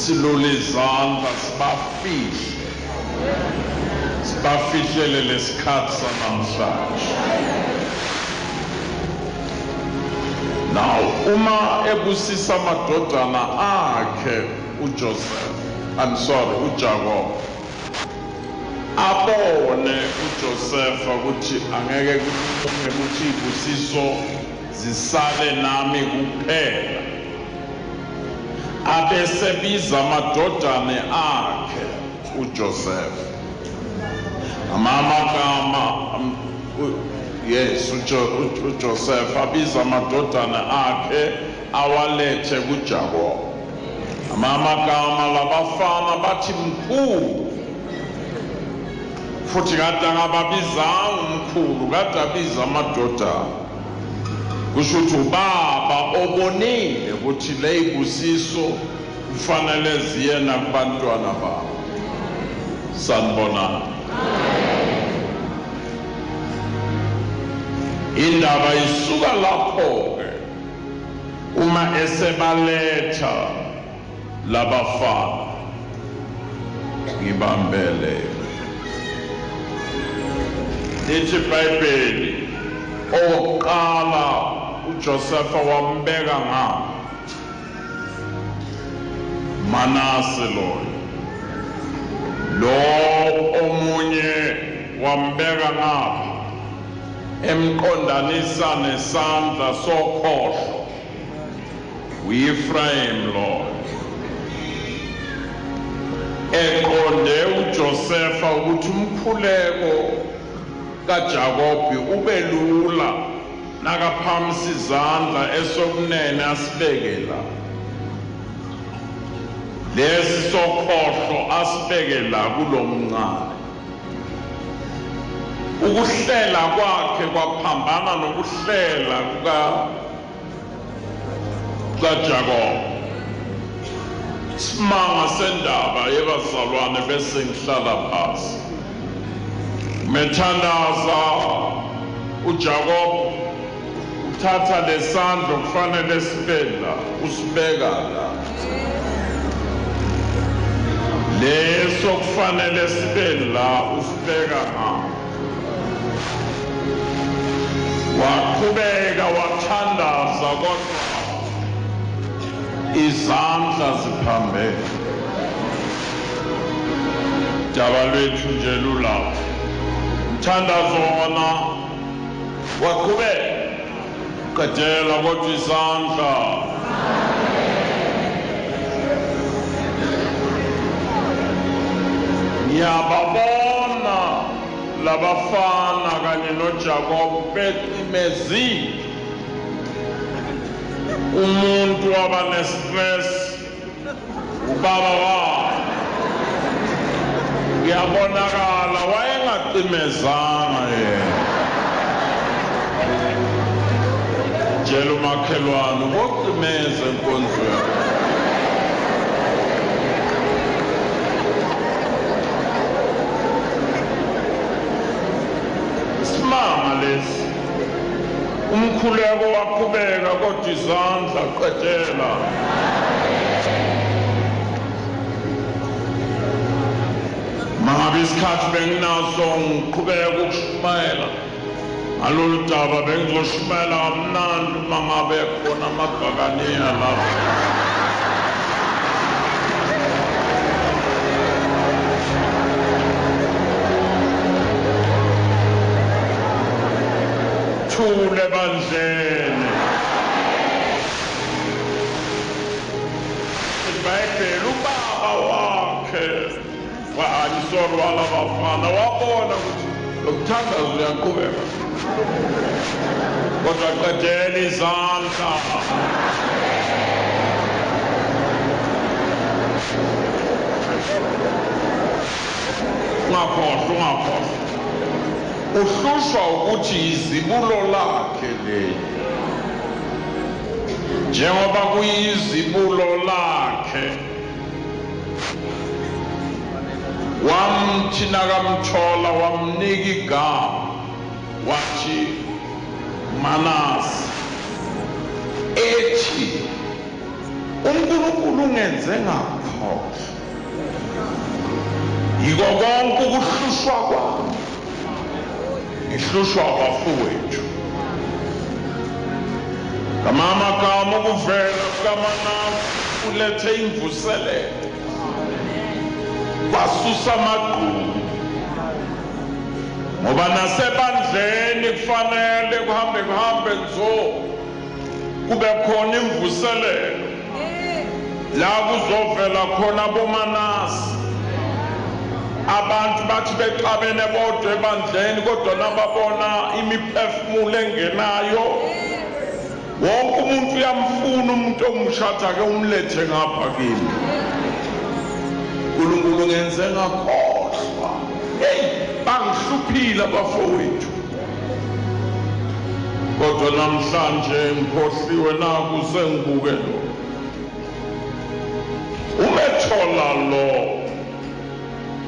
Silule izandla sibafihle, sibafihlele lesikhathi sanamhlanje. Now uma ebusisa amadodana akhe uJoseph, I'm sorry, uJakob, abone uJoseph ukuthi angeke kulunge ukuthi izibusiso zisale nami kuphela. Abesebiza amadodana akhe uJoseph, amagama, yes, uJoseph abiza amadodana akhe awalethe kuJakob. Amagama labafana bathi mkhulu, futhi kade angababizanga umkhulu, kade abiza amadodana. Kusho ukuthi ubaba obonile ukuthi le ibusiso kufanele ziye nakubantwana babo. Sanibonani. Indaba isuka lapho-ke uma esebaletha labafana. Ngibambele lithi iBhayibheli, owokuqala uJosepha wambeka nga Manase loyo, lo omunye wambeka ngapha emqondanisa nesandla sokhohlo, uEphraim loyo. Eqonde uJosepha ukuthi umkhuleko kaJakobi ube lula nakaphamisa izandla esokunene asibeke la, lesi sokhohlo asibeke la kulomncane. Ukuhlela kwakhe kwaphambana nokuhlela kukaJakob. Simanga sendaba yebazalwane, bese ngihlala phasi. Methandaza uJakob uthatha lesandla kufanele sibe la, usibeka la, leso kufanele sibe la, usibeka nga. Waqhubeka wathandaza, kodwa izandla ziphambene. Daba lwethu nje lulapho. Umthandazo wona waqhubeka qedela, kodwa izandla. Ngiyababona labafana kanye noJakob becimezile. Umuntu waba ne-stress, ubaba wakhe kuyabonakala wayengacimezanga yena. Tshela umakhelwane ubocimeza enkonzweni. Isimanga lesi, umkhuleko waqhubeka kodwa izandla qedela. Mangabe isikhathi benginaso ngiqhubeka ukushumayela ngalolu daba, bengizoshumayela kamnandi uma ngabe khona amabhakaniya lapho. Thule ebandleni. IBhayibheli, ubaba wakhe I'm sorry, walabafana wabona ukuthi lo mthandazo uyaqhubeka, kodwa qedela izandla. Ungakhohlwa, ungakhohlwa, uhlushwa ukuthi izibulo lakhe leli. Njengoba kuyizibulo lakhe, wamthi nakamthola wamnika igama, wathi Manase, ethi uNkulunkulu ungenze ngakhohlwa yiko konke ukuhlushwa kwami, ngihlushwa abafowethu. Ngamagama ukuvela kukaManase ulethe imvuselelo, kwasusa amagqubu, ngoba nasebandleni kufanele kuhambe kuhambe nzo kube khona imvuselelo la kuzovela khona boManase. Abantu bathi bexabene bodwa ebandleni, kodwa nababona imiphefumulo engenayo, wonke umuntu uyamfuna umuntu omshada ke umlethe ngapha kimi. uNkulunkulu ngenze ngakhohlwa. Hey, bangihluphile abafowethu, kodwa namhlanje ngikhohliwe naku sengibuke lo umethola lo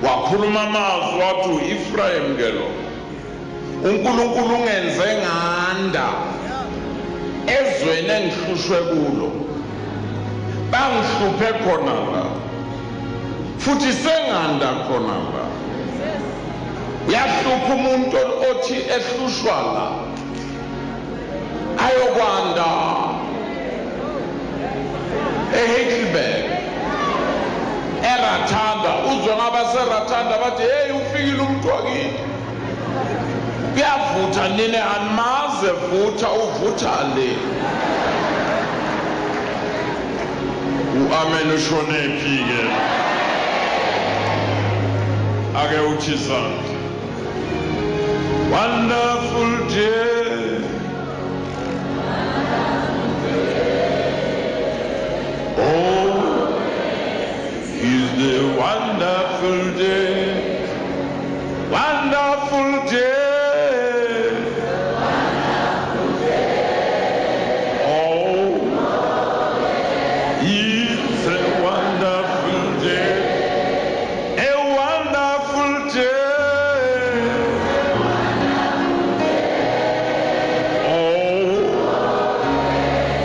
wakhuluma amazwi wathi u-Ephraim ke lo, uNkulunkulu ungenze nganda ezweni engihlushwe kulo, bangihluphe khona la futhi senganda khona la. Uyahlupha umuntu othi ehlushwa la ayokwanda eHeidelberg, eRathanda. Uzwe ngabaseRathanda bathi hey, ufikile umuntu wakini, kuyavutha nini, animaze vutha, uvutha le. U-amen ushonephi ke? Ake uthi izandla. Wonderful day, oh, is the wonderful day, wonderful day, oh, it's a wonderful day, a wonderful day, oh,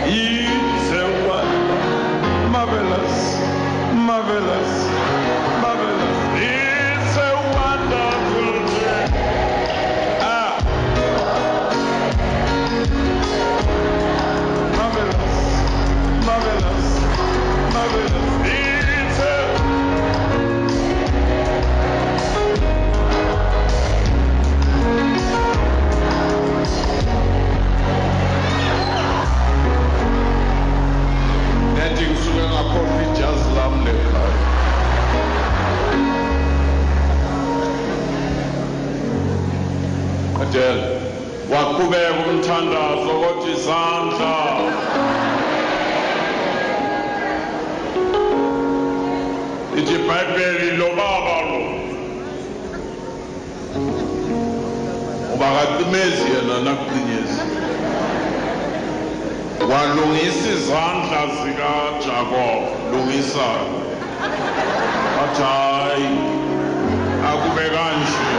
it's a wonderful, marvelous, marvelous, marvelous. It's a wonderful day. Ah, marvelous, marvelous, marvelous. It's a Nethi ngisuke ngakhohlwa ijazi lami lekhaya. Qedela. Waqhubeka umthandazo kodwa izandla. Ithi iBhayibheli lo baba lo uba kacimezi yena nakucinyezi, walungisa izandla zikaJakob, lungisa, wathi hayi akube kanje,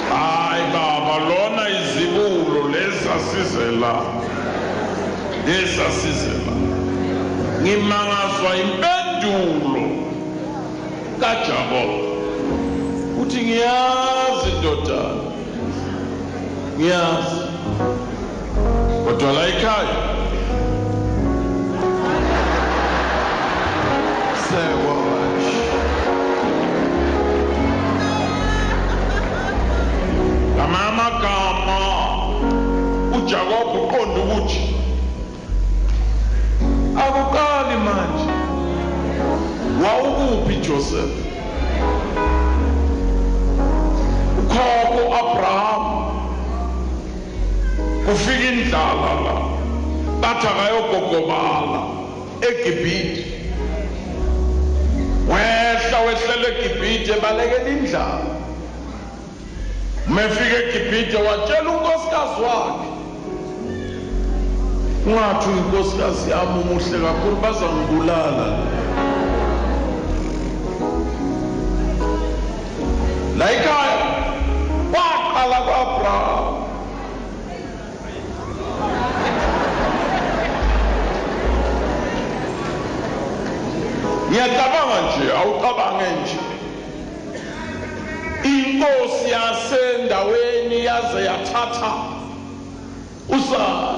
hayi baba lona izibulo lezasizela, lezasizela. Ngimangazwa impendulo kaJakob, uthi ngiyazi ndodana, ngiyazi, kodwa la ekhaya sekwabasha. Ngamagama uJakob uqonda ukuthi akuqali manje. Wawukuphi Joseph? Ukhokho Abraham kufika indlala la, bathi akayogogobala eGibhithe, wehla wehlela eGibhithe ebalekela indlala. Mefika eGibhithe watshela unkosikazi wakhe, ungathi unkosikazi yami umuhle kakhulu bazangibulala. La ekhaya waqala kwa-Abraham. Ngiyacabanga nje, awucabange nje. Inkosi yasendaweni yaze yathatha uSara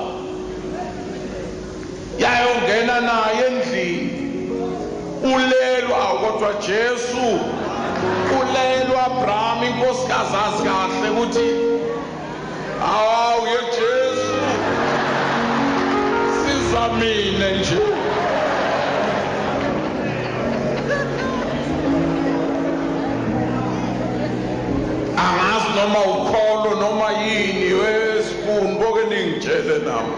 yayongena naye endlini, ulelwa kodwa Jesu ulelwa Abraham, inkosikazi azi kahle ukuthi awu ye Jesu siza mina nje. Angazi noma ukholo noma yini wesibuni boke ningitshele nami,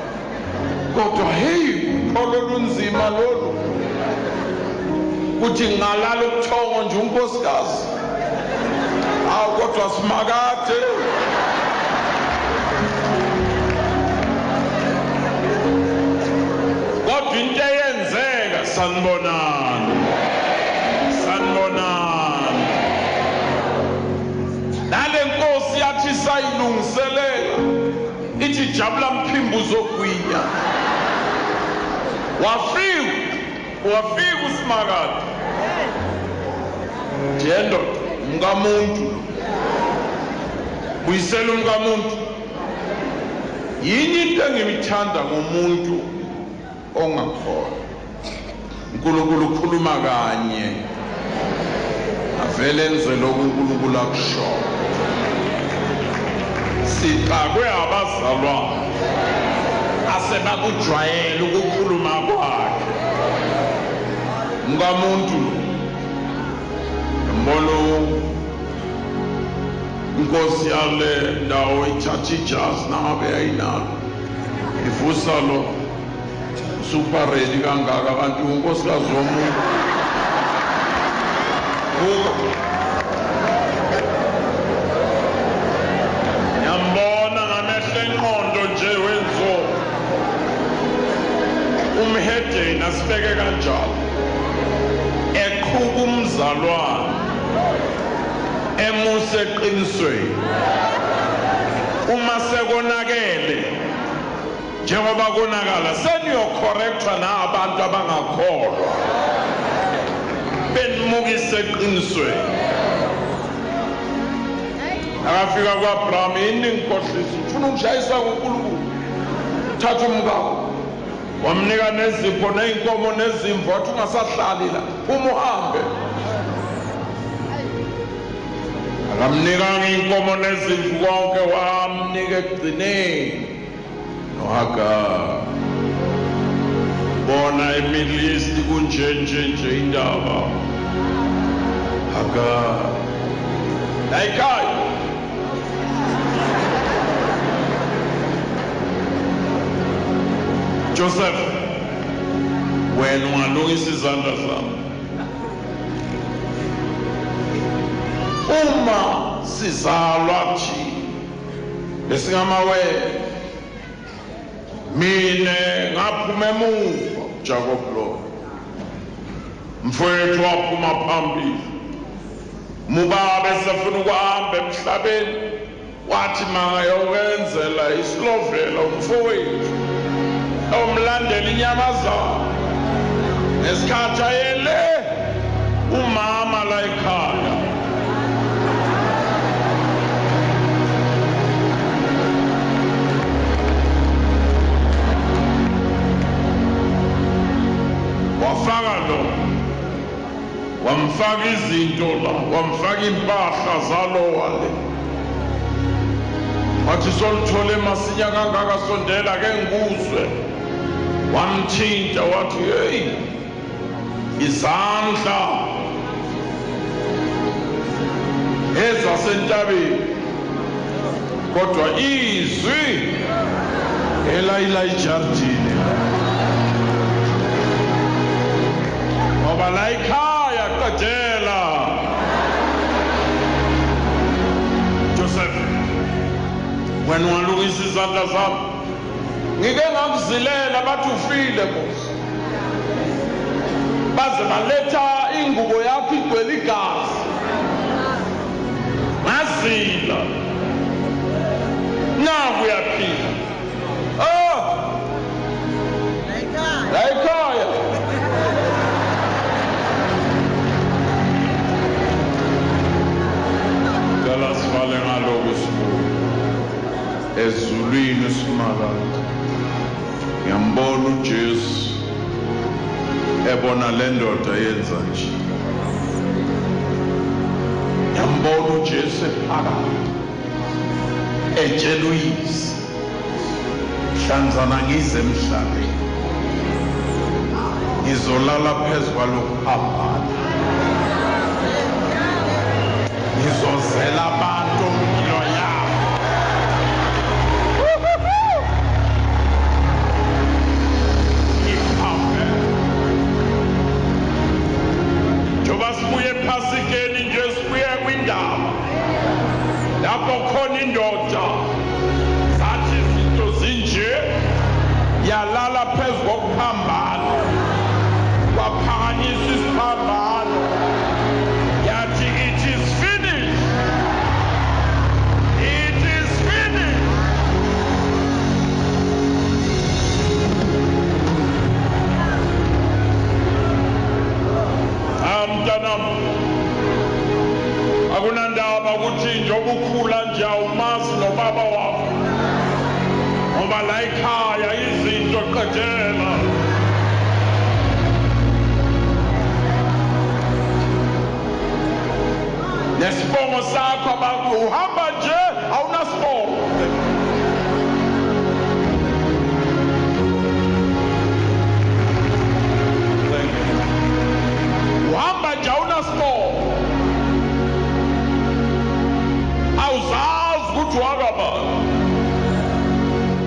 kodwa hey, ukholo lunzima lolu. Kuthi ngalala ubuthongo nje unkosikazi, awu kodwa simakade. Kodwa into eyenzeka, sanibonani, sanibonani. Nale nkosi yathi sayilungiselela, ithi jabula mphimbo uzogwinya. Wafika uSimakade. Njendoda umkamuntu, buyisela umkamuntu. Yini into engimithanda ngomuntu ongakholwa? uNkulunkulu ukhuluma kanye, avele enze lokhu uNkulunkulu akushoyo. Sixakwe abazalwane asebakujwayela ukukhuluma kwakhe. Umkamuntu mbona inkosi yale ndawo ithatha ijazi nangabe yayinalo, ivusa lo super ready kangaka kanti unkosikazi womuntu. Ngiyambona ngamehlo enqondo nje wenzo umhedeni asibeke kanjalo, eqhuba umzalwane emuse eqinisweni. Uma sekonakele njengoba konakala, seniyocorrectwa nabantu abangakholwa, benimukise eqinisweni. Akafika kwa-Abraham, yini ngikhohlisa, ufuna ukungishayisa ngoNkulunkulu? Thatha umkakho. Wamnika nezipho ney'nkomo nezimvu, wathi ungasahlali la, phuma uhambe. Akamnikanga iy'nkomo nezimvu konke, wamnika ekugcineni noHagar. Bona eMiddle East kunje nje nje indaba. Hagar la ekhaya. Joseph, wena ungalungisa izandla zami. Uma sizalwa thina besingamawele, mina ngaphuma emuva, Jacob lo mfowethu waphuma phambili. Mubabe sefuna ukuhamba emhlabeni, wathi mangayokwenzela isilovela umfowethu omlandela inyamazana. Ngesikhathi ayele umama la ekhaya, wafaka lo, wamfaka izinto la, wamfaka impahla zalo wale. Wathi solithole masinya kangaka, sondela ke ngikuzwe. Wamthinta wathi hey, izandla ezasentabeni, kodwa izwi elayila ijardini. Ngoba la ekhaya qedela. Joseph, wena ungalungisa izandla zami. Ngike ngakuzilela bathi ufile Nkosi. Baze baletha ingubo yakho igcwele igazi. Ngazila. Naku uyaphila. Oh! La ekhaya. Ezulwini uSimakade, ngiyambona uJesu ebona le ndoda yenza nje. Ngiyambona uJesu ephakama etshela uyise, hlanzana ngize emhlabeni, ngizolala phezu kwalokuphambana, ngizozela abantu impilo yabo. Njengoba sibuye ephasikeni nje, sibuye kwindaba lapho khona indoda zathi izinto zinje, yalala phezu kokuphambana, kwaphakanyiswa isiphambano, yathi it is finished, it is finished. Mntanam, akunandaba ukuthi njengoba ukhula nje awumazi nobaba wakho, ngoba la ekhaya izinto qedela. Nesibongo sakho uhamba nje awunasibongo. Uhamba nje awunasibongo, awuzazi ukuthi wakabani.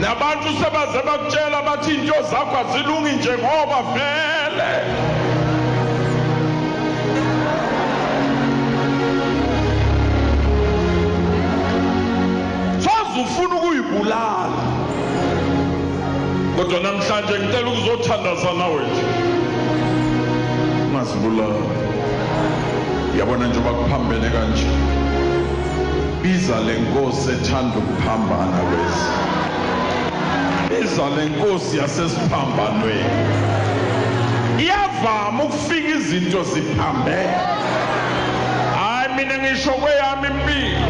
Nabantu sebaze bakutshela bathi into zakho azilungi nje ngoba vele. Soze ufuna ukuyibulala, kodwa namhlanje ngicela ukuzothandaza nawe nje, ungazibulali. Yabona njengoba kuphambene kanje, biza le nkosi ethanda ukuphambana wezi, biza le nkosi yasesiphambanweni. Iyavama ukufika izinto ziphambene. Hayi, mina ngisho kweyami impilo,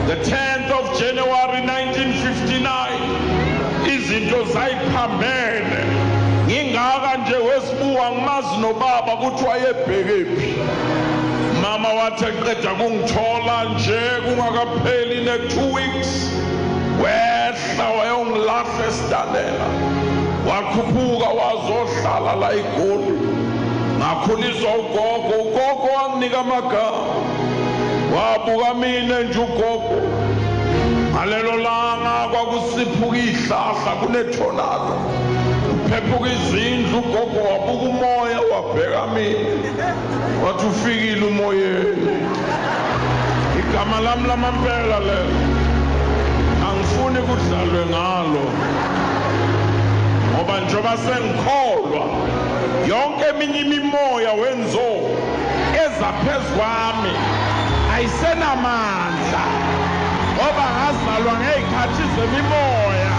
the 10th of January 1959 izinto zayiphambene. Ngingaka nje wesibuka ngimazi nobaba ukuthi wayebhekephi. Mama wathi eqeda kungithola nje kungakapheli ne-2 weeks, wehla wayongilahla esidalela, wakhuphuka wazohlala la eGoli. Ngakhuliswa ugogo, ugogo wanginika amagama, wabuka mina nje ugogo. Ngalelo langa kwakusiphuka ihlahla kunethonado, kuphephuka izindlu, ugogo wabuka umoya wabheka mina, wathi ufikile umoyeni. Igama lami lamampela lelo, angifuni kudlalwe ngalo, ngoba njengoba sengikholwa yonke eminye imimoya wenzo eza phezu kwami ayisenamandla, ngoba ngazalwa ngey'khathi zemimoya.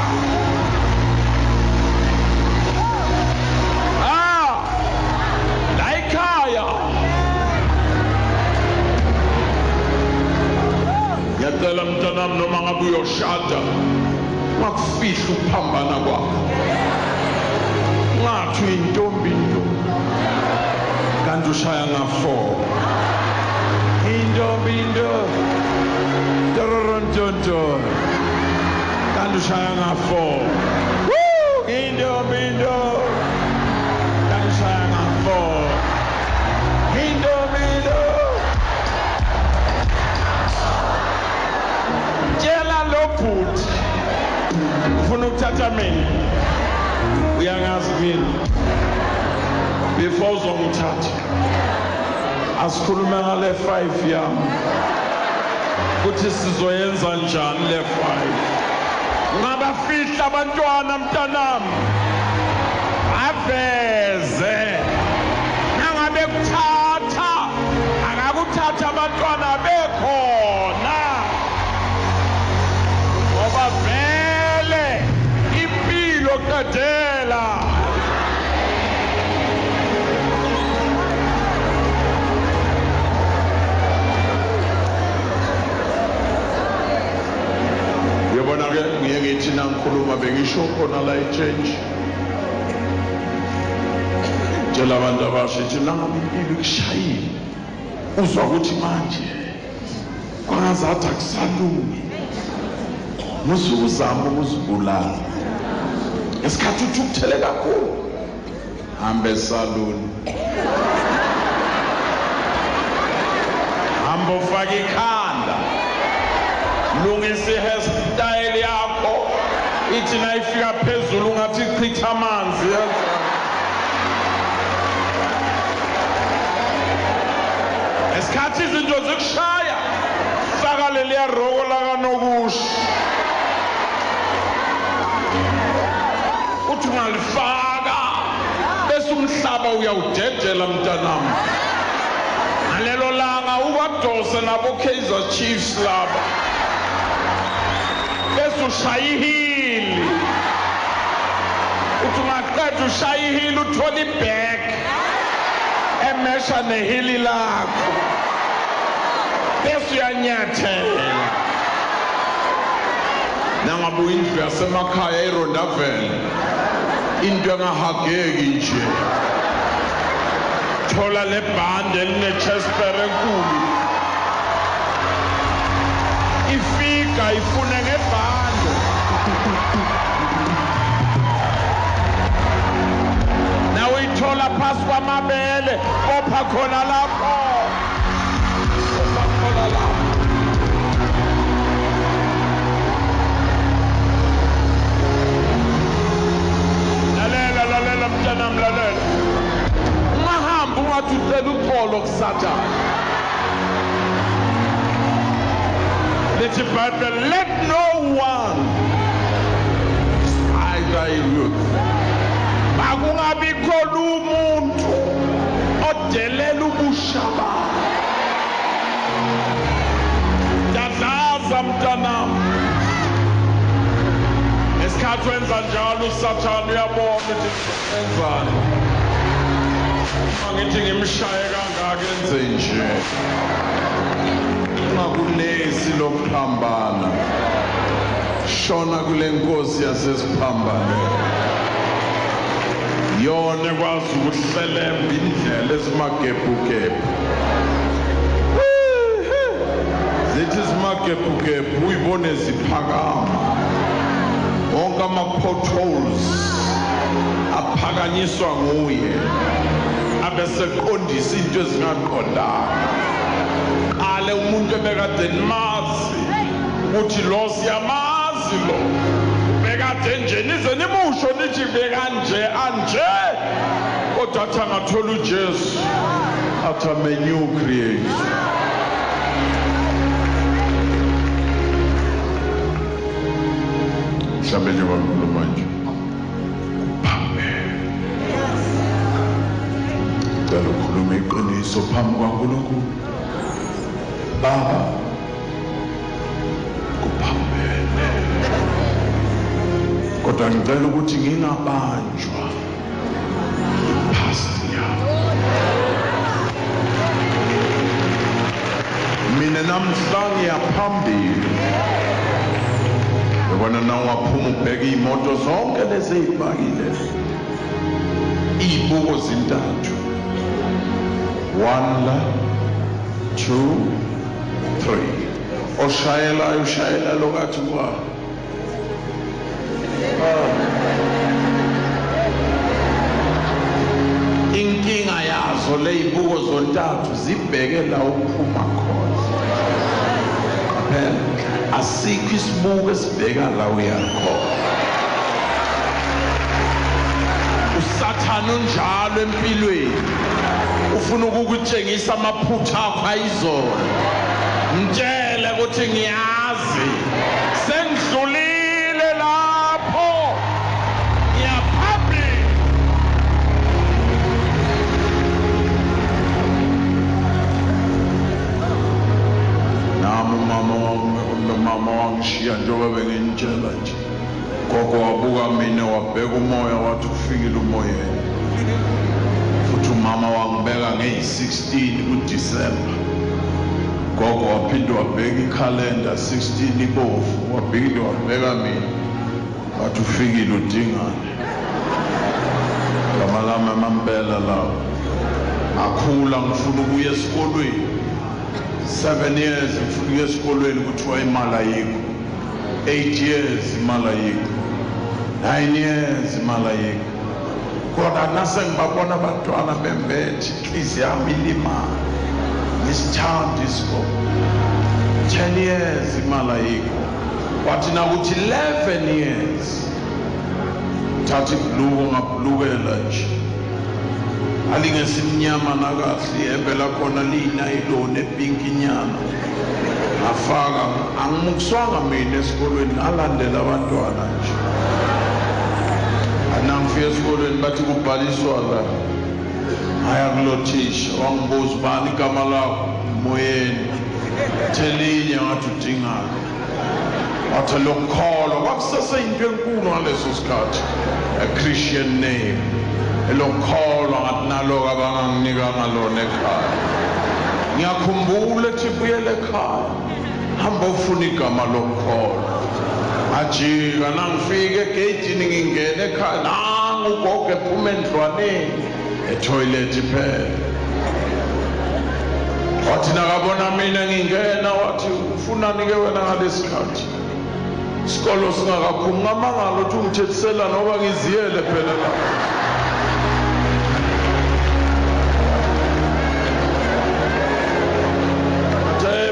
La ekhaya ngiyacela mntanami, noma ngabe uyoshada, ungakufihli ukuphambana kwakho. Ungathi uyintombi nto kanti ushaya nga-4. Intombi nto torontonto kanti ushaya nga-4. Intombi nto kanti ushaya nga-4. Intombi nto. Tshela lo bhuti ufuna ukuthatha mina, uyangazi mina, before uzongithatha asikhulume ngale 5 yami ukuthi sizoyenza njani le 5. Ungabafihla abantwana mntanami, aveze. Nangabe kuthatha, akakuthatha abantwana bekhona, ngoba vele impilo qedela. Uyabona ke, Bengithi nangikhuluma bengisho khona la e-church. Tshela abantu abasha ithi nangabe impilo ikushayile uzwa ukuthi manje kwangazathi akusalungi, musuke uzama ukuzibulala. Ngesikhathi uthukuthele kakhulu, hamba esaluni, hamba ufake ikhanda, lungisa i-hairstyle yakho, ithi nayifika phezulu ungathi ichitha amanzi. Ngesikhathi izinto zikushaya, faka leliya roko lakanokusho, uthi ungalifaka bese umhlaba uyawudedela mntanami. Ngalelo langa ubadose nabo Kaizer Chiefs laba, bese ushaya ihili, uthi ungaqeda ushaya ihili uthole ibag emesha nehili lakho, bese uyanyathela. Nangabe indlu yasemakhaya iRondavele, into engahageki nje, thola le bhande eline-chesper enkulu, ifika ifune ngebhande. Nawe uyithola phasi kwamabele, bopha khona lapho, bopha khona lapho. Lalela, lalela mntanami, lalela. Ungahambi ungathi ucela uxolo kuSathane. Lithi iBhayibheli, let no one despise thy youth. Makungabikho umuntu odelela ubusha bakho. Dadlaza mntanami. Ngesikhathi wenza njalo uSathane uyabona ukuthi enzani. Uma ngithi ngimshaye kangaka enze nje. Ungakulesi lokuphambana, shona kule nkosi yasesiphambaneni, yona ekwazi ukuhlelemba indlela ezimagebhugebhu. Zithi zimagebhugebhu uyibone ziphakama, wonke ama-potholes aphakanyiswa nguye, abeseqondisa into ezingaqondanga. Qale umuntu ebekade nimazi ukuthi lo siyamazi, lo bekade nje, nize nimusho nithi bekanje anje, kodwa athi angathola uJesu athi I'm a new creation. Mhlawumbe njengoba ngikhuluma nje kuphambene, cela ukhulume iqiniso phambi kwaNkulunkulu. Baba, kuphambene, kodwa ngicela ukuthi ngingabanjwa ipast yami. Mina namhla ngiyaphambili. Yabona na ungaphuma ubheke iy'moto zonke lezi ey'pakile, iy'buko zintathu, 1 la, 2, 3. Oshayelayo ushayela lokathi kwa inkinga yazo leyibuko zontathu zibheke la uphuma khona. Qaphela, asikho isibuko esibheka la uyakhona. uSathane unjalo empilweni, ufuna ukukutshengisa amaphutha akho ayizolo. Mtshele ukuthi ngiyazi sengidlulile lapho, ngiyaphambili. Nami umama wangishiya njengoba benginitshela nje. Gogo wabuka mina wabheka umoya wathi ufikile umoyeni. Futhi umama wangibeka ngeyi-16 kuDisemba. Gogo waphinde wabheka ikhalenda 16 ibovu, waphinde wabheka mina Wathi ufikile udingane. Gama lami amampela lawo. Ngakhula ngifuna ukuya esikolweni. 7 years ngifuna ukuya esikolweni, kuthiwa imali ayikho. 8 years imali ayikho. 9 years imali ayikho. Kodwa nase ngibabona abantwana bembethe, inhliziyo yami ilimala. Ngisithanda isikole. 10 years imali ayikho. Wathi nakuthi 11 years thatha ibhuluko ngabhulukela nje. Alingesimnyama nakahle, ihembe lakhona liyinayiloni epinkinyana. Ngafaka, angimukuswanga mina esikolweni, ngalandela abantwana nje. Anangifika esikolweni bathi kubhaliswa la. Ngaya kulothisha, wangibuza ubani igama lakho? Moyeni. Thelinye ngathi udingane. Wathi lokukholwa kwakuseseyinto enkulu ngaleso sikhathi, a Christian name. Elokukholwa ngathi naloko abanganginikanga lona ekhaya. Ngiyakhumbula ethi buyele ekhaya, hamba ufuna igama lokukholwa. Ngajika nangifika egeyidini ngingena ekhaya, nangu ugogo ephuma endlwaneni ethoyilethi phela. Wathi nakabona mina ngingena wathi ufunani-ke wena ngalesikhathi? Isikolo singakaphumi. Ngamangala ukuthi ungithethisela noba ngiziyele phela la.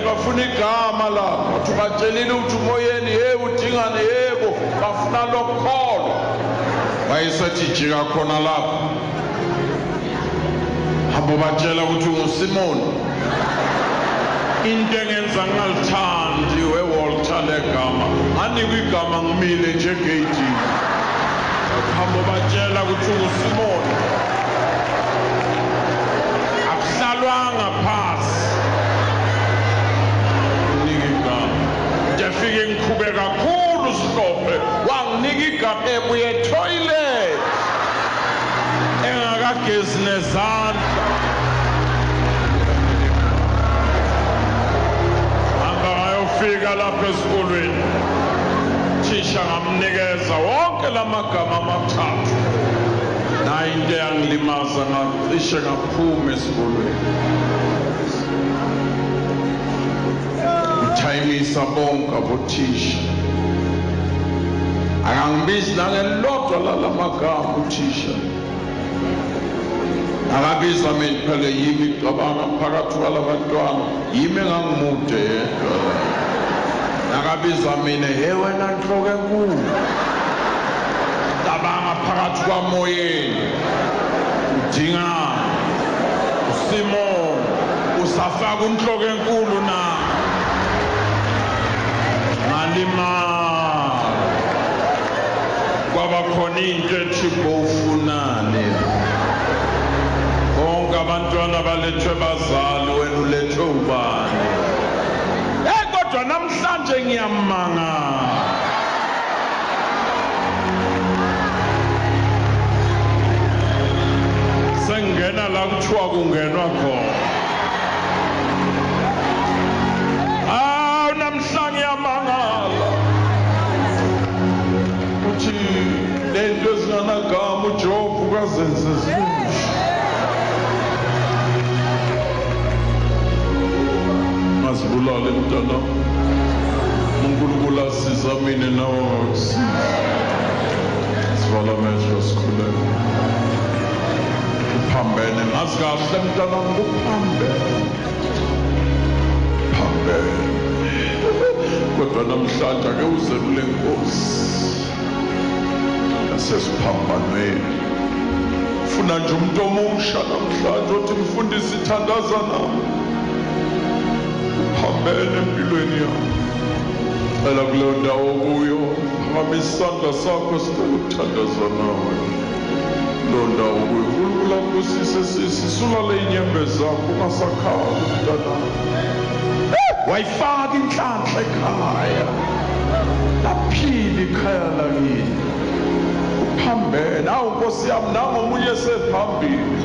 Bafuna igama lapho. Wathi ubatshelile ukuthi umoyeni, yebo udingane, yebo bafuna lokukholwa. Wayesethi jika khona lapho, hamba ubatshela ukuthi unguSimoni. Into engenza ngingalithandi weWalter legama, nganikwa igama ngimile nje egeyidini. Hamba ubatshela ukuthi unguSimoni. Akuhlalwanga phasi. Nginika igama. Ndiyafike ngikhube kakhulu Sihlophe, wanginika igama ebuye etoilet engakagezi nezandla. Hamba ngayofika lapha esikolweni, thisha ngamnikeza wonke lamagama amathathu. Nayi into eyangilimaza, ngacishe ngaphuma esikolweni. Uthayimisa bonke abothisha, akangibizi nangelilodwa lalamagama uthisha. Akabiza mina phela, yimi cabanga phakathi kwalabantwana, yimi engangimude yedwa. Nakabiza mina, he wena nhloko enkulu, cabanga phakathi kwamoyeni, udinga uSimon, usafaka unhloko enkulu na. Ngalimala, kwaba khona into ethi bowufunani. Bonke abantwana balethwe bazali, wena ulethwe ubani? Hey, kodwa namhlanje ngiyamangala. Sengena la kuthiwa kungenwa khona. Awu, namhla ngiyamangala uthi lento ezinganagama uJob kazenze zilungishe. Mazibulale mntana, uNkulunkulu asiza mina nawe angakusiza. Sivala amehlo sikhuleke. Uphambene, ngazi kahle mntanami, uphambene, phambene. Kodwa namhlanje ake uze kule nkosi yasesiphambanweni. Funa nje umuntu omusha namhlanje othi mfundisi thandaza nami, uphambene empilweni yami. Cela kuleyo ndawo kuyo, phakamisa isandla sakho, sicela ukuthandaza nawe. Leyo ndawo kuyo, uNkulunkulu akubusise sisi, sulale iy'nyembezi zakho, ungasakhali mntanami. Wayifaka inhlanhla ekhaya, laphila ikhaya lakini. Uphambene, awu nkosi yami, nangomunye esephambili,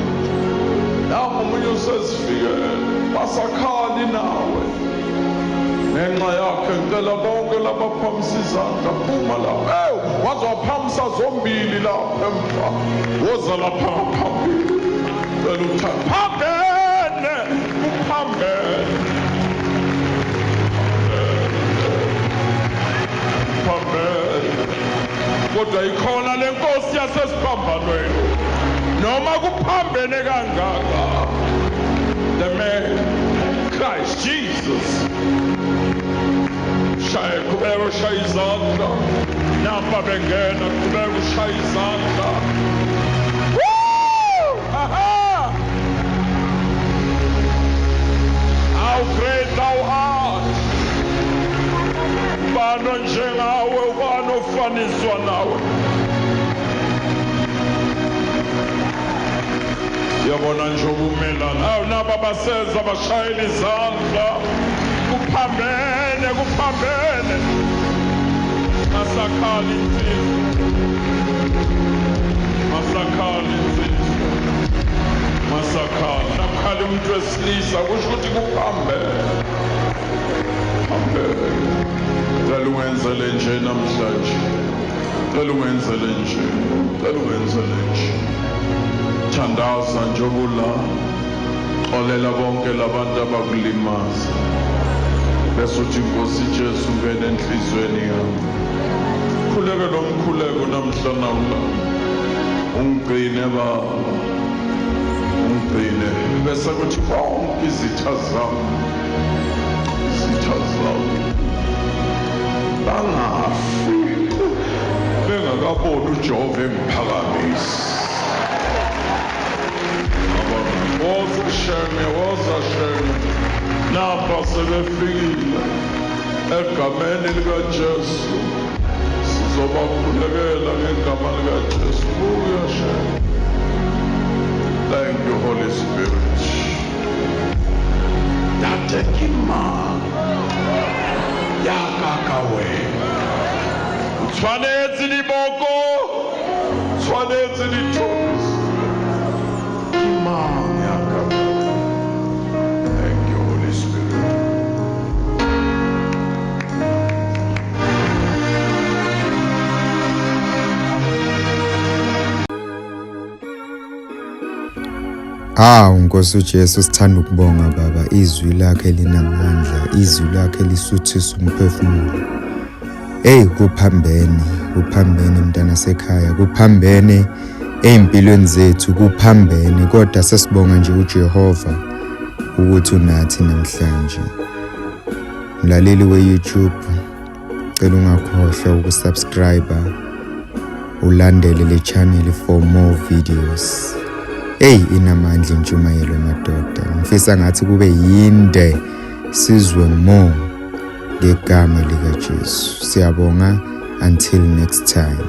nangomunye usezifikele, basakhali nawe. Ngenxa yakhe ngicela bonke labaphamisa izandla, phuma lapho. Ewu, Waze waphamisa zombili lapha emva. Woza lapha ngaphambili. Cela uthanda. Phambene! Kuphambene. Phambene. Kodwa ikhona lenkosi yasesiphambanweni. Noma kuphambene kangaka. The man Christ Jesus. Shaya qhubeka ushaya izandla. Nampa bengena qhubeka ushaya izandla. Woo! Aha! How great thou art. Ubani onjengawe, ubani ofaniswa nawe. Yabona nje ubumelana. Awu naba baseza bashayela izandla. Kuphambene, kuphambene. Masakhala insizwa. Masakhala insizwa. Masakhala. Nakukhala umuntu wesilisa kusho ukuthi kuphambene. Phambene. Cela ungenzele nje namhlanje. Cela ungenzele nje. Cela ungenzele nje. Thandaza njengoba xolela bonke labantu abakulimaza. Bese uthi Nkosi Jesu ngene enhliziyweni yami. Khuleke lo mkhuleko namhla nawula. Ungigcine Baba. Ungigcine. Bese kuthi bonke izitha zami. Izitha zami. Bangafi bengakaboni uJehova engiphakamisa. Woza Shenge, woza Shenge. Nampa sebefikile egameni likaJesu. Sizobakhulekela ngegama likaJesu. Buya Shenge. Thank you, Holy Spirit. Tate ke mang ya ka wena? O tshwanetse diboko, tshwanetse dithoriso. Ke mang ya ka? Thank you, Holy Spirit. Awu Nkosi uJesu sithanda ukubonga Baba izwi lakhe linamandla izwi lakhe lisuthisa umphefumulo. Hey kuphambene kuphambene mntana sekhaya kuphambene ey'mpilweni zethu kuphambene kodwa sesibonga nje uJehova ukuthi unathi namhlanje. Mlaleli we-YouTube cela ungakhohlwa ukusubscribe ulandele le channel for more videos. Hey inamandla intshumayelo madoda. Ngifisa ngathi kube yinde sizwe more ngegama likaJesu. Siyabonga until next time.